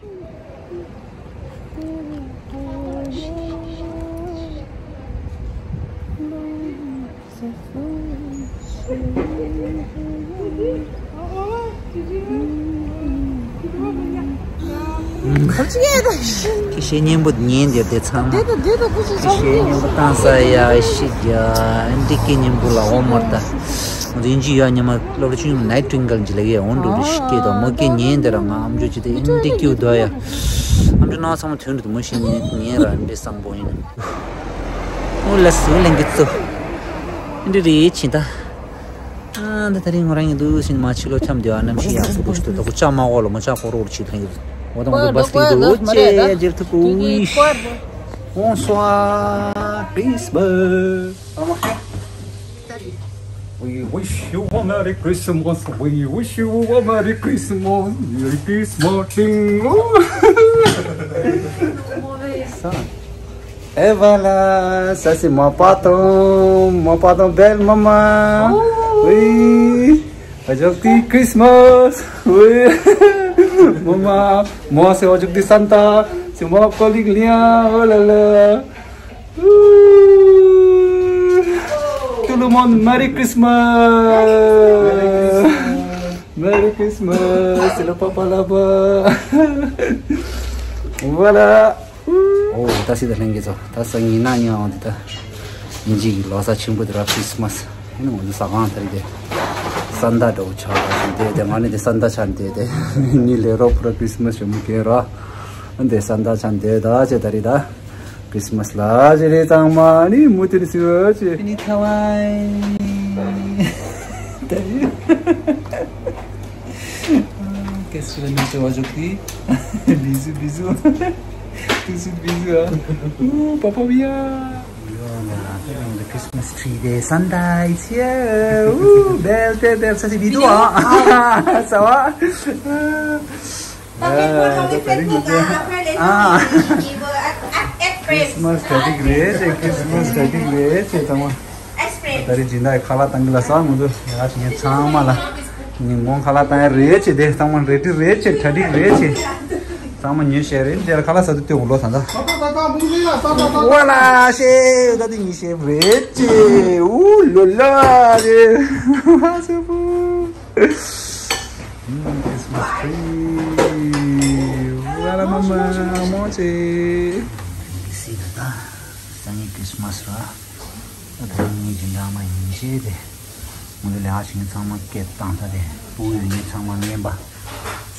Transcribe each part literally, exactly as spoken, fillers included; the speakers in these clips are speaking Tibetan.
ཁྱི་ཤེས་སྙན་པོ་ཉན་དེ་དེ་ཚང་མ། ཁྱི་ཤེས་སྙན་པོ་བཏང་ས་ཡ་ཤི་རྒྱ་འདི་ཀི་སྙན་པོ་ལ་འོ་མར་ད། འདི་འཇི་ཡ་ཉི་མ་སློབ་གྲྭ་ཆུང་ཆུང་ནའི་ཊིང་གལ་འཇི་ལ་ཡ་འོན་འགྲོ་རི་ཤི་ཀེ་དང་མོ་ཀེ་ཉན་དེ་ར་ང་ཨམ་ཇོ་ཅི་དེ་འདི་ཀིའུ་དོ་ཡ། ཨམ་ཇོ་ན་ཚང་མ་ཐོན་འགྲོ་དུ་མོ་ཤེས་ཉན་ཉན་ར་འདི་བཟང་པོ་ཡིན། འོ་ལ་སུ་ལེན་གི་ཙུ། འདི་རི་ཆི་ད། ཨ་ད་ད་རིང་ང་རང་ཡིན་འདུག་ཟིན་མ་ཕྱི་ལོ་འཁྱམ་དེ་ཨ་ནམ་ཤི་ཡག་པོ་འདུག་ཤི་ད་ད་གོ་ཅག་མ་གོ་ལོ་མོ་ཅག་གོ་རོག་ཆི་ཐང་ཡོད། འོ་ད་ང་ཚོ་བ་སི་ཏི་འདུག་ཅེ་ཡ་ཇེབ་ཐུ་པུ་ཝིཤ། Bonsoir Christmas. We wish you a Merry Christmas. We wish you a Merry Christmas. Merry Christmas. Ding. Et voilà, ça c'est mon patron, mon patron belle maman. Oui, aujourd'hui Christmas. Oui, maman, moi c'est aujourd'hui Santa, c'est mon collègue Lien. Oh là là. Tout le monde, Merry Christmas. Merry Christmas, c'est le papa là-bas. Voilà. ཨོ་ད་སི་ད་ལྷན་རྒྱས་ཚོ་ད་སང་ཉིན་ན་ཉིན་འོང་འདི་ད་ཉིན་གཅིག་གི་ལོ་གསར་ཆེན་པོ་དེ་ར་ཁྲི་སི་མ་སི་ཨེ་ནི་ང་ཚོ་ཟ་ཁང་དེ་རེད་དེ། སན་ད་འདྲ་བོ་ཆགས་པ་ཞིག་དེ་དེ་ང་ནི་དེ་སན་ད་ཆ་འདི་དེ་ཉི་ལས་རོགས་པོ་ར་ཁྲི་སི་མ་སི་ཞོ་མི་སྐྱེ་ར་འདི་སན་ད་ཆ་འདི་ད་ཅེ་ད་རེད་ད། Christmas ལ་ཅི་རེད་ཚང་མ་ནི་མུ་མཐུད་ནས་ཟེར་བ་ཅི། ནི་ཐ་ཝའི། ད་ཡོད། Qu'est-ce que nous te voyons qui? Bisous, bisous. Tout de suite, bisous, hein. Ouh, papa, viens. Voilà, the Christmas tree de Santa is here. Ouh, belle, belle, belle. Ça, c'est vidéo, hein. Ça va? T'inquiète pas, j'en ai fait beaucoup, hein. Après les gens, ils vont être, être prêts. Christmas ད་ཐིག་རེད་ཅེ། Christmas ད་ཐིག་རེད་ཅེ། ཚང་མ་ད་རེས་སྦྱིན་བདག་ཁ་ལག་བཏང་གི་ལ་ས་མི་འདུག་ཡ་ཅི་ངས་ཚང་མ་ལ་ཉིན་གུང་ཁ་ལག་བཏང་ཡ་རེད་ཅེ། དེ་ཚང་མ་རེ་ཌི་རེད་ཅེ། གྲ་སྒྲིག་རེད་ཅེ། ཚང་མ་ཉོས་བཤད་རེད་ཅེ། ཁ་ལག་ཟ་དུས་དེ་འོ་ལོ་ས་འདྲ། ཝ་ལ་ཤེ་ད་དེ་ཉི་ཤེ་རེད་ཅེ། ཨུ་ལོ་ལ་རེད། Christmas tree. Voilà, maman, manger. Si, tata. Sangi Christmas ra. Tata ni jinda ma inje de. Mulu le ashi ni tsangma ke tang ta de. Pu yu ni tsangma ni ba.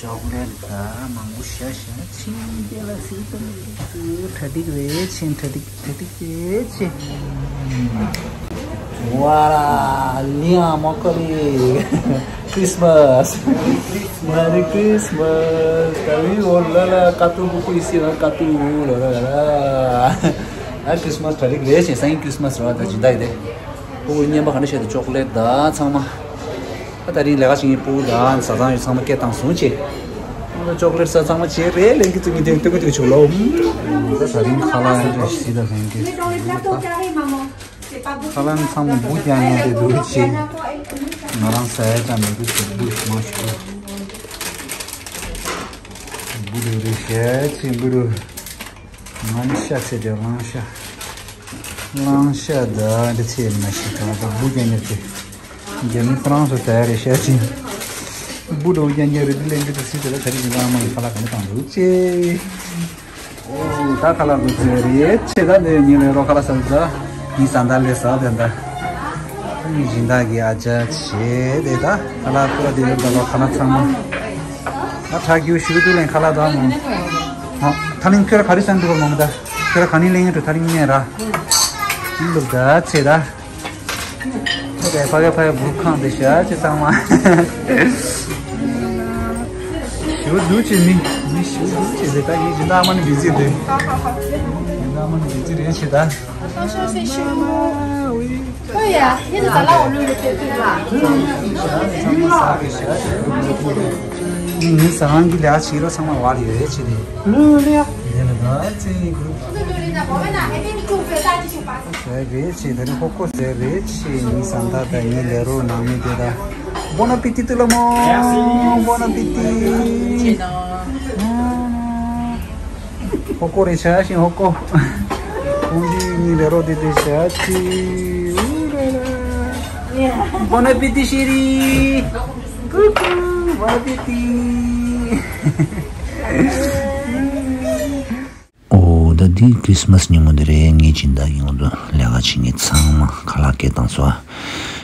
Chocolate da, mango sha sha, ching de la si ta ni. Tha dik re, ching tha dik. ད་ཐིག་ཅེ་ཅེ། ཝ་ར་ལི་ཡང་མོ་ཀོ་རི། Christmas. Merry Christmas. ད་བི་འོ་ལ་ལ་ཀ་ཏུ་བུ་ཀུ་ཡི་སི་ལ་ཀ་ཏུ་ལ་ལ་ལ། ཨ་Christmas ད་ཐིག་རེད་ཅེ། སང་ཉིན་Christmas རེད་བ། ད་སྦྱིན་བདག་ཡིན་ཏེ། ཨོ་བསྙེན་པ་ག་འདྲ་བྱས་ཏེ་ཅོག་ལེ་ཊི་ད་ཚང་མ། ད་ད་རིང་ལས་ཀ་བྱེད་མཁན་ཕྲུ་གུ་དང་བཟའ་ཚང་ཡོད་ཚང་མ་སྐད་བཏང་སོང་ཅེ། ཨོ་ཅོག་ལེ་ཊི་ཟ་ཚང་མ་བྱེད་རེད། ལེན་གི་ཙུ་གི་དེ་ལྟོ་གི་ཏུ་ཆོག་ལོ། ད་ད་རིང་ཁ་ལག་ཡང་འདྲ་ཞིག་ད་ལེན་གི། ཁ་ལག་ཚང་མ་འབུ་རྐྱང་ཉོ་དེ་འདུག་ཅེ། ང་རང་ཟ་ཡ་ཅང་མི་འདུག་ཅེ། འབུ་མ་ཞིག་འབུ་རུ་རེ་ཤེ་ཅེ། འབུ་རུ་ང་ནི་ཤ་ཚེ་དེ་རང་ཤ་རང་ཤ་ད་འདི་ཚེ་མ་ཞིག་ད་ད་འབུ་རྐྱང་ཉོ་དེ། རྒྱ་མི་ཧྥ་རན་སི་ཟ་ཡ་རེད་ཤ་ཅིང་། འབུ་འགྲོ་རྒྱ་རྒྱ་རེད། འདི་ལས་འདི་དུ་སྲིད་ཟེར་ལ་ད་རིང་རང་མ་ཡིན་ཁ་ལག་ག་ནས་བཏང་འདུག་ཅེ། ཨོ་ད་ཁ་ལག་འདུག་ཟེར་རེད་ཅེ། ད་འདི་ཉིན་ལས་རོགས་ཁ་ལག་ཟ་འདུག་ད་ཉིན་ཟ་འདྲ་ལས་ཟ་དེ་འདྲ། ཉིན་བཞིན་བདག་གི་ཨ་ཅག་བྱེད་དེ་ད་ཁ་ལག་ཁུ་ར་དེ་ཡོད་ད་ལོ་ཁ་ལག་ཚང་མ། ད་ཁྲག་རྒྱུ་ཞུ་དུ་ལེན་ཁ་ལག་ད་མོ། ད་ལིང་ཁྱོད་ར་ག་རེ་ཟ་འདུག་མོ་ད། ཁྱོད་ར་ག་ནས་ལེན་ཡོད་ད་ལིང་ཉན་ར། ལུག་ད་ཚེ་ད། ཕ་གི་ཕ་གི་འབུ་ཁང་དེ་ཤ་ཅི་ཚང་མ། ཞུ་འདུག་ཅེ་མི་མི་ཞུ་འདུག་ཅེ་ཟེར་ད་ཡིན་ཅི་ད་མ་ནི་བི་ཛི་རེད། ད་མ་ནི་བི་ཛི་རེད་ཅེ་ད། ངའི་ཟ་ཁང་གི་ལས་བྱེད་རོགས་ཚང་མ་བར་ཡོད་རེད་ཅེ་རེད། ལུས་ལས། དེ་ལ་ད་ཚེ་གུ་རུ། ཟེར་རེད་ཅེ། ད་རིང་ཧོ་ཁོ་ཟེར་རེད་ཅེ། ངའི་ཟ་འདྲ་དང་ངའི་ལས་རོགས་ནང་མི་དེ་དང་། Bon appétit tout le monde. Bon appétit. ཧོ་ཀོ་རེ་ཆ་ཤིང་ཧོ་ཀོ། ཁོང་འདི་གཉིས་ལས་རོགས་དེ་དེ་ཆ་ཆི། ཨུ་ར་ར། Bon appétit, chérie. Coucou, bon appétit. ཨོ་ད་འདི་ཁྲིས་མས་ཉིན་མོ་དེ་རེད། ངས་སྦྱིན་བདག་གི་ངོ་དུ་ལས་ཀ་བྱེད་མཁན་ཚང་མ་ཁ་ལག་སྐད་བཏང་སོང་།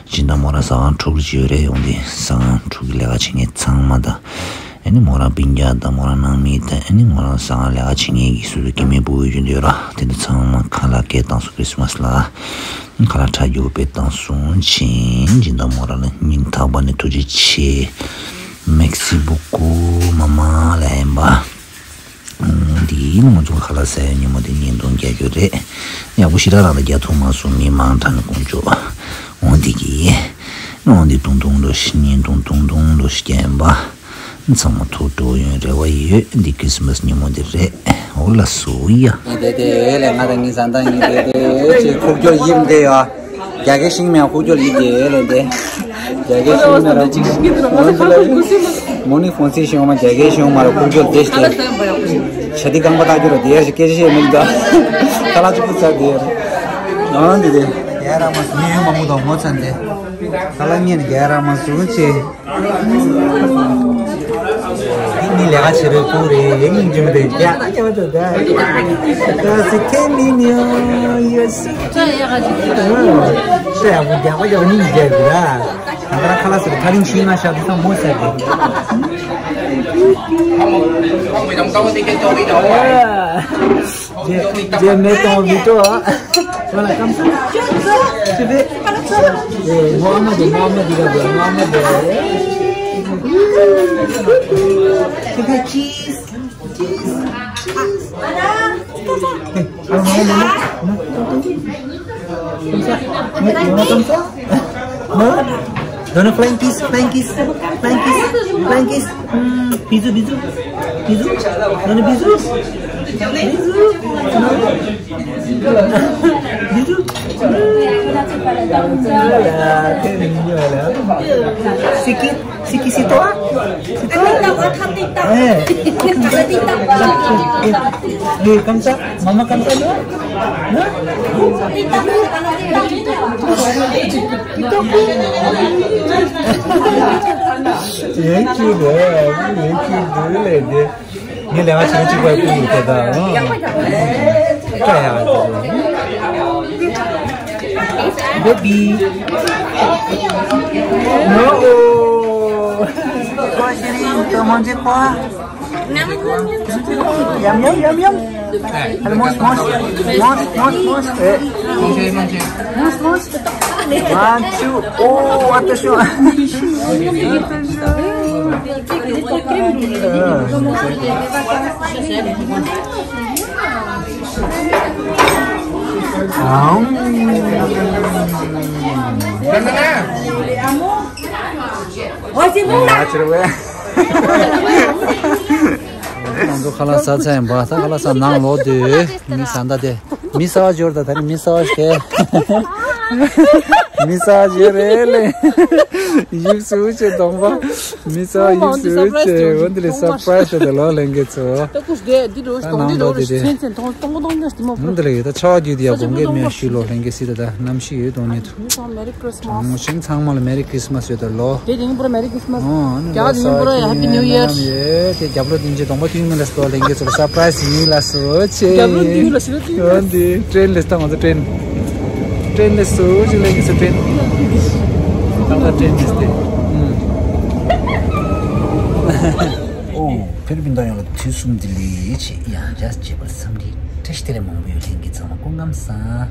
སྦྱིན་བདག་མོ་རང་ཟ་ཁང་དྲུག་ལ་བྱེད་ཡོད་རེད། ཡོང་དེ་ཟ་ཁང་དྲུག་གི་ལས་ཀ་བྱེད་མཁན་ཚང་མ་དང་། ཨ་ནི་མོ་རང་སྤུན་ཀྱག་དང་མོ་རང་ནང་མི་དང་། ཨ་ནི་མོ་རང་ཟ་ཁང་ལས་ཀ་བྱེད་མཁན་གྱི་སུ་སུ་སྐྱེ་དམན་ཕྲུ་གུ་ཡོད་འདུག་ར། དེ་འདི་ཚང་མ་ཁ་ལག་སྐད་བཏང་སོང་། ཁྲིས་མས་ལ་ཁ་ལག་ཁྲ་རྒྱུག་པས་བཏང་སོང་། ཕྱིན་སྦྱིན་བདག་མོ་རང་ལ་སྙིང་ཐག་པ་ནས་ཐུགས་རྗེ་ཆེ། Merci beaucoup, maman, ལ་ཡིན་པ། འདི་ང་ཚོ་ཁ་ལག་ཟ་ཡ་ཉིན་མོ་དེ་བརྙན་ཐུང་རྒྱག་རྒྱུ་རེད། ཡག་པོ་ཞེ་དྲག་རང་ལ་རྒྱག་ཐུབ་མ་སོང་། མི་མང་དྲགས་ནས་དཀོན་མཆོག་འོ་འདི་གི། འོ་འདི་ཏུང་ཏུང་ལོ་ཤི། བརྙན་ཐུང་ཏུང་ཏུང་ལོ་ཤི་རྒྱན་པ། ཚང་མ་ཐུགས་སྤྲོ་ཡོང་རེ་བ་ཡོད། འདི་ཁྲིས་མས་ཉིན་མོ་འདི་རེད། འོ་ལགས་སོ་ཡ། དེ་དེ་ལས་ང་དང་ངའི་བཟའ་ཟླ་གཉིས་དེ་དེ་ཅེས་ཁུག་ཀྱོག་ཡིབ་འདི་ཡོད། རྒྱ་སྐད་ཤེས་མེད། ཁུག་ཀྱོག་ཡིབ་དེ་ལས་དེ། རྒྱ་སྐད་ཤེས་མེད་ར། ཁུག་ཀྱོག་ཡིབ་དེ་ལ། མོ་ནི་ཧྥོན་སི་ཤེས་མ། རྒྱ་སྐད་ཤེས་མ་ར། ཁུག་ཀྱོག་དེ་ཤེས། ཆ་དེ་རྐང་པ་ལྟ་རྒྱུ་ར། དེ་ཡ་ཞིག་སྐད་ཆ་བཤད་མི་འདུག་ཁ་ལག་ཅིག་ཁུག་ཚར་དེ་ཡ། ཨང་དེ་དེ། རྒྱ་ར་མ་སུ་ཡོད་མ་མོ་དང་ངོ་ཚ་འདི། ཁ་ལག་ཉན་རྒྱ་ར་མ་སུ་ཆེ། འདི་མི་ལས་ཀ་བྱེད་པའི་སྐོར་རེད། སྙིང་རྗེ་མོ་རེད། རྒྱ་རྒྱ་ཆོ་ད་ད་སི་ཁེ་མི་ནི་ཡོ་སི་ཁེ་ཡ་ག་ཅིག་ད་ཡག་པོ་རྒྱག་པ་རྒྱག་པ་སྙིང་རྗེ་རྒྱ་རྒྱུ་ད། ང་ད་ཁ་ལག་ཟེར་ཐ་རིང་ཤིང་ང་ཤ་དུ་ས་མོ་ཟེར་གི། རྗེས་མེད་དང་བི་ཏོ། ཨ། ང་ལ་ཀམ་ས། ཅི་བེ། ཨེ། ངོ་མ་དེ། ངོ་མ་དེ་ག་དེ། ངོ་མ་དེ། ཅི་བེ། ཅིས། ཅིས། ཅིས། ཨེ། ཨ། ངོ་མ་དེ། ཀམ་ས། ངོ་མ་ཀམ་ས། ཨ། Dona flying kiss, flying kiss, flying kiss, flying kiss. Hmm, bisou, bisou. Bisou. Dona bisou. Bisou. Bisou. Siki, siki, c'est toi? C'est toi? Eh. Eh, comme ça, maman comme ça, non? Non? ཡིན་གྱི་རེད། ཡིན་གྱི་འདུག་ལས་དེ། ངས་ལས་ཀ་བྱེད་ཀྱི་པའི་ཀུན་ཏུ་དེ་དག་ཨང་། ཀ་ཡ། Baby. No. Quoi, chérie, t'as mangé quoi? Yum, yum, yum, yum. Allez, mange, mange. Mange, mange, mange. Eh. Mange, mange. Mange, mange. One, two. Oh, attention. ང་ཚོ་ཁ་ལག་ཟ་ཚར་ཡིན་པ། ད་ཁ་ལག་ཟ་ནང་ལོག་དུས་མི་ཟ་འདྲ་དེ། མི་གསར་པ་འབྱོར་ད། ད་ནི་མི་གསར་པ་ཞིག་མི་གསར་པ་འབྱོར་རེད་ལེ། ཡིག་གཟུགས་ཆེ་གདོང་པ། མི་གསར་པ་ཡིག་གཟུགས་ཆེ། འོ་འདི་ལས་སར་པ་རའི་ཛི་དེ་ལོ་ལྷན་རྒྱས་ཚོ། ད་ནང་ལོག་དེ་དེ། འོ་འདི་ལས་ད་ཆར་པ་རྒྱུག་དེ་ཡ་དགོངས་འགལ་མེད་ཞུ་ལོ་ལྷན་རྒྱས་སྲིད་ད། ད་གནམ་གཤིས་ཡོད་དོ་ནི་ཐུ། Merry Christmas. གྲོང་ཆེན་ཚང་མ་ལ་Merry Christmas ཡོད་དོ་ལོ། དེ་རིང་པོ་ར་Merry Christmas། ཨོ། རྒྱ་གར་ཡིན་པོ་ར་Happy New Year། ཡེ། དེ་རྒྱབ་ལོ་དེ་འཇེ་གདོང་པ་ཐུང་མི་ལ་སོ་ལེན་གེ་ཚོ་ལ་སར་པ་རའི་ཛི་ཡིན་ལ་སོ་ཆེ། རྒྱབ་ལོ་ཐུང་ལ་སོ་ཐུང་། འོ་འདི་ཀྲེན་ལས་ད་ང་ཚོ་ཀྲེན། ཀྲེན་ལས་སོ་ཆེ་ལེན་གེ་ཚོ་ཀྲེན། ད་ད་ཀྲེན་ལས་ཏེ། ཨོ། ཕེ་རི་པིན་ཏང་ཡོངས་ལ་དུས་གསུམ་བདེ་ལེགས་ཆེ། ཡང་བསྐྱར་མཇལ་བར་འཚམས་འདྲི་བཀྲ་ཤིས་བདེ་ལེགས་མང་པོ་ཡོད། ལྷན་རྒྱས་ཚང་མ་སྐུ་ཁམས་བཟང་།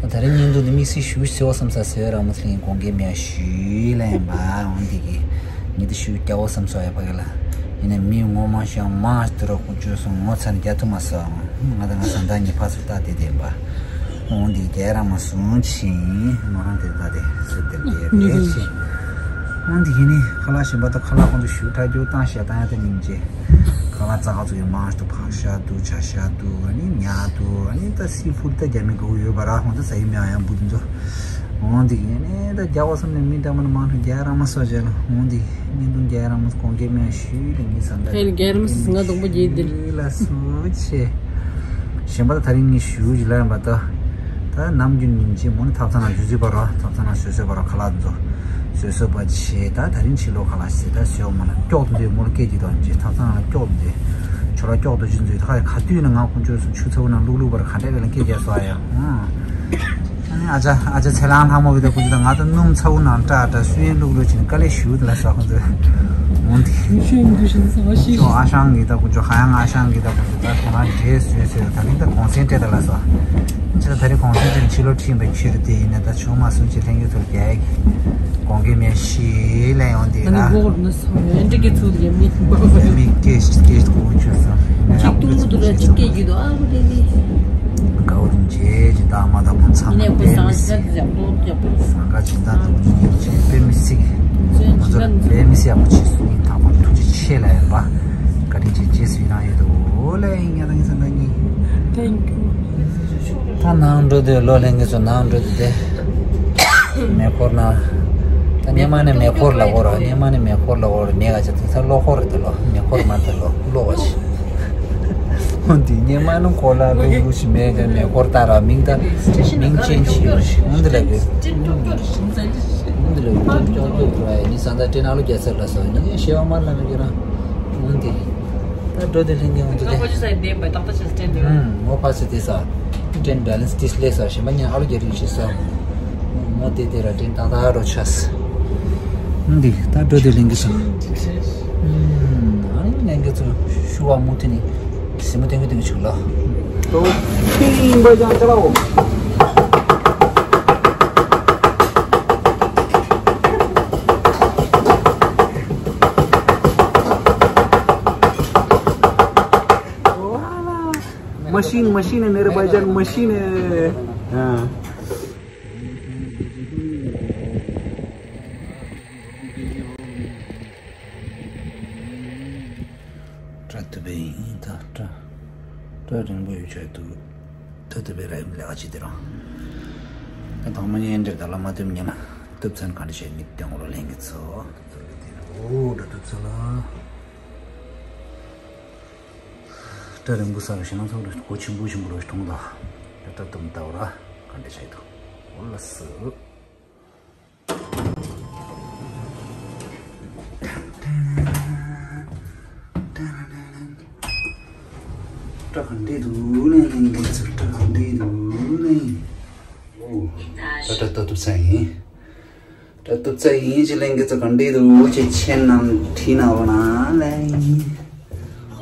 ད་རེས་བརྙན་ཐུང་འདི་དམིགས་བསལ་ཞུ་ཟེར་བ་བསམ་ས་ཟེར་ར་མ་ཟེར་ཡིན་དགོངས་འགལ་མེད་ཞུས་ལ་ཡིན་པ། འོན་ཏེ་གི་ངས་འདི་ཞུ་རྒྱག་བ་བསམ་སོང་ཡ་ཕ་གི་ལ། ཡིན་ན་མི་ངོ་མ་ཞིག་མང་ཞིག་འདུག་ར། ཁོང་ཚོས་སོང་ངོ་ཚ་ནས་རྒྱག་ཐུབ་མ་སོང་། ང་དང་ང་བཟའ་ཟླ་གཉིས་ཕར་ཚུར་ལྟ་བསྡད་བསྡད་པ། འོན་ཏེ་རྒྱག་ར་མ་སོང་ཕྱིན་མ་རང་དེ་ལྟ་དེ་ཟེར་བསྡད་བསྡད་རེད་ཕྱིན། འོན་ཏེ་ཡིན་ནི་ཁ་ལག་ཞིམ་པ་དང་ཁ་ལག་ཁོང་ཚོ་ཞུ་ཁྲ་རྒྱུ་བཏང་ཞེ་བཏང་ཡ་དེ་སྙིང་རྗེ། ཁ་ལག་རྩ་ཁ་ཚོ་ཡི་མང་ཞིག་འདུག་ཕག་ཤ་འདུག་ཇ་ཤ་འདུག་ཨ་ནི་ཉ་འདུག་ཨ་ནི་ད་སི་ཕུཌ་ད་རྒྱ་མི་དགོས་ཡོད་པ་ར། ཁོང་ཚོ་ཟ་ཡི་མེད་ཨ་ཡང་འབུ་དེ་ཚོ། འོན་ཏེ་ཡིན་ནི་ད་རྒྱག་བ་བསམ་ནས་མི་འདྲ་མ་ན་མང་ཞིག་རྒྱག་ར་མ་སོང་བྱས་ལ། འོན་ཏེ་བརྙན་ཐུང་རྒྱག་ར་མ་སོང་དགོངས་འགལ་མེད་ཞུས་ལ་ངས་བཟའ་ཟླ་ཧེ་རྒྱག་ར་མ་སོང་ང་གདོང་པ་རྒྱས་འདིར་ལ་སུ་ཆེ། གཞན་པ་ད་དེ་རིང་ངས་ཞུ་ཡི་ལ་ཡིན་པ་ད། ད་ནམ་རྒྱུན་ཉིན་གཅིག་མོ་ནི་ཐབ་ཚང་ལ་འཇུ་རྩིས་པ་རོ། ཐབ་ཚང་ལ་བཟོད་བཟོད་པ་རོ། ཁ་ལག་འཛོ་བཟོད་བཟོད་པ་བྱེད། ད་དེ་རིང་ཕྱི་ལོགས་ཁ་ལག་ཟེར་ད་བཟོད་མ་ལ་ཀྱོག་འདི་མོ་ལ་སྐད་ཅིག་དང་ཅི་ཐབ་ཚང་ལ་ཀྱོག་འདི་ཆོ་ལ་ཀྱོག་ཏུ་ཅི་འཛུལ་ད་ག་དུས་ནས་ང་ཁོང་ཚོས་སོང་ཆུ་ཚ་བོ་ནང་བླུག་བླུག་པར་ག་འདྲ་བས་ལ་སྐད་རྒྱག་སོ་ཡ། ཨ་ནི་ཨ་ཅག་ཨ་ཅག་ཚེ་རང་ལྷ་མོ་གི་ད་ཁོང་ཚོ་ད་ང་ད་སྣུམ་ཚ་བོ་ནང་བཀྲ་བཀྲ་སུ་ཡན་བླུག་བླུག་ཅི་ནས་དཀའ་ལས་ཞུ་ད་ལ་ས་ཁོང་ཚོས་འོང་དེ། ཁྱོད་ཨ་ཞང་གི་ད་ཁོང་ཚོ་ཧ་ཡང་ཨ་ཞང་གི་ད་ཁོང་ཚོ་ད་ཁོང་ང་འདྲེས་བཟོས་བཟོས་ད་ལིང་ད་གོང་སེང་སྤྲད་ད་ལ་ས། ཅི་ད་ད་རེ་གོང་སེང་སྤྲད་ཕྱི་ལོ་ཁྲིད་པའི་ཕྱིར་དེ་ཡིན་ན་ད་ཆུང་མ་སུམ་ཅི་ལྷན་རྒྱས་ཚོར་རྒྱ་ཡིག་གོང་གི་མེ་ཤི་ལ་ཡོང་དེ་ད་ལ། ཨ་ནི་འོག་ནས་སོང་ཡོད་འདྲི་གི་ཚུལ་ཡོད་མི་མི་སྐད་སྐད་ཀོ་ཆུ་སོང་། གཅིག་ཏུ་མུ་ཏུ་ལ་གཅིག་སྐད་རྒྱུད་དོ་ཨ་རུ་རེ་རེ། དགའ་བོ་རིན་ཆེ་ཇི་ད་མ་ད་ཕུན་ཚང་ཡིན་ནས་ཁོ་པའི་མི་ཟངས་སི་ལ་དེ་ཡག་པོ་ཡག་པོ། ཟངས་ཀ་ཇི་ད་དུ་ཇི་ཡིན་ཆེ་པའི་མི་སི་གི་ང་ཚོ་པའི་མི་སི་ཡག་པོ་ཆེ་སུ་ཡིན་ཐང་པ་ཐུགས་རྗེ་ཆེ་ལ་ཡིན་པ། བཀའ་དྲིན་ཆེ་རྗེས་སུ་ཡི་རང་ཡོད་དོ་ལ་ཡིན་ཉ་ད་ངི་ས་ད་ངི། Thank you. ད་ནང་འགྲོ་དུས་ལོ་ལྷན་རྒྱས་ཚོ་ནང་འགྲོ་དུས་དེ། མེ་འཁོར་ན། ད་སྙེ་མ་ནས་མེ་འཁོར་ལ་འོར་སྙེ་མ་ནས་མེ་འཁོར་ལ་འོར་མེ་ག་ཅི་དེ་ཚ་གློ་འཁོར་དེ་ལོ་མེ་འཁོར་མ་དེ་ལོ་གློ་བ་ཞིག་འོན་ཏེ་སྙེ་མ་ནས་འཁོར་ལ་གློ་གློ་ཞིག་མེ་དེ་མེ་འཁོར་ལྟ་ར་མིང་ད་མིང་ཅན་ཞིག་ཡོད་ཞིག་འོན་ཏེ་ལ་གི་འོན་ཏེ་ལ་གི་ཅོག་ཅོག་ཏུ་ཨ་ནི་ས་ད་ཏྲེ་ན་ལོ་རྒྱ་སེར་ལ་སོ་ནི་ཤེ་བ་མར་ལ་མེ་གི་ར་འོན་ཏེ་ད་འགྲོ་དེ་ལྷན་རྒྱས་འོན་ཏེ་དེ་ཧུམ་མོ་ཕ་སི་དེ་ས། ཏྲེན་བེ་ལན་སི་ཌི་སི་པི་ལེ་ས་ཞིམ་པ་ཉ་ཨ་ལོ་རྒྱ་རིགས་ཤིག་ས། མོ་དེ་དེ་ར་ཏྲེན་ཏང་ཏང་རོ་ཆ་ས། འདི་ད་འགྲོ་དེ་ལེན་གི་ས། ཨ་ནི་ལེན་གི་ཚུ་ཤུ་བ་མུ་ཏི་ནི་སི་མུ་ཏེང་གི་ཏེང་ཆུག་ལ། ཏོ་ཏིང་བ་ཅང་ཅ་ལའོ། Machine, machine, मेरे भाईजान, machine है। हाँ। སྐྲ་ཐུབ་པའི་ཡིན་ད་སྐྲ། སྐྲ་རིང་པོ་ཡོད་ཆོག་འདུག་ད་ཐུབ་པའི་ར་ཡིན་ལས་ཀ་བྱེད་དེ་རང་། ད་དང་མ་ཉན་འདྲེ་ད་ལ་མ་ཐུབ་ཉན་ན་ཐུབ་ཚན་ག་འདྲ་བྱེད་ནི་དེ་ངོ་ལོ་ལེན་གི་ཚོ། ཨོ་ད་ཐུབ་ཚན་ལ། སྐྲ་རིང་པོ་ས་རུ་ཞེ་ན་ཚོགས་རུ་གོ་ཆེན་པོ་ཆེན་པོ་རུ་གཏོང་ད། ད་ལྟ་དུམ་ལྟ་བ་ར་ག་འདྲ་བྱས་འདུག་འོ་ལ་སུ། སྐྲ་ག་འདྲས་འདུག་ནས་ལེན་གི་ཚུར་སྐྲ་ག་འདྲས་འདུག་ནས། ཨོ། ད་ལྟ་ལྟ་ཐུབ་ཚན་ཡིན། ད་ཐུབ་ཚ་ཡིན་ཅི་ལེན་གི་ཚོ་ག་འདྲས་འདུག་ཅེས་མཆན་ནང་བྲིས་གནང་རོགས་གནང་ལེ།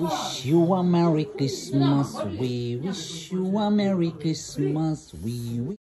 Wish you a Merry Christmas. We wish you a Merry Christmas. We wish